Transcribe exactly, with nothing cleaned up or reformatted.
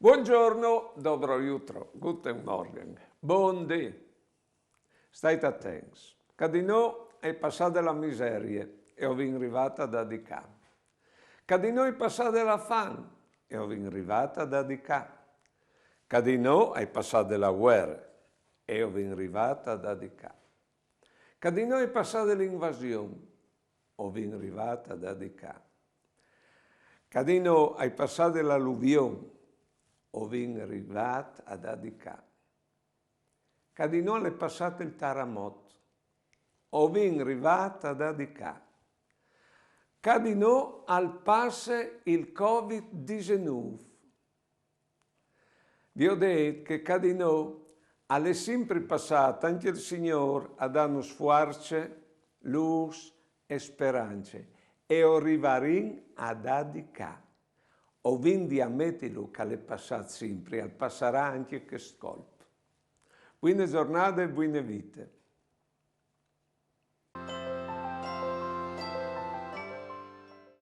Buongiorno, dobro jutro, guten Morgen, bundì. Stait atents. Cadinò ai passà de la miserie e o vin rivà a dà di ca. Cadinò ai passà de la fam e o vin rivà a dà di ca. Cadinò ai passà de la guere e o vin rivà a dà di ca. Cadinò ai passà de l'invasion o vin rivà a dà di ca. Cadinò ai passà de l'aluvion o vin rivà a dà di ca. Cadinò al è passà il taramot o vin rivà a dà di ca. Cadinò al passe il Covid disenûf. Vi o dîs che cadinò al è simpri passât, ancje il Signôr a dânus fuarce, lûs e sperance, e o rivarìn a dà di ca. O vin di ametilu che al è passât simpri, al passarà ancje chest colp. Buine zornade e buine vite.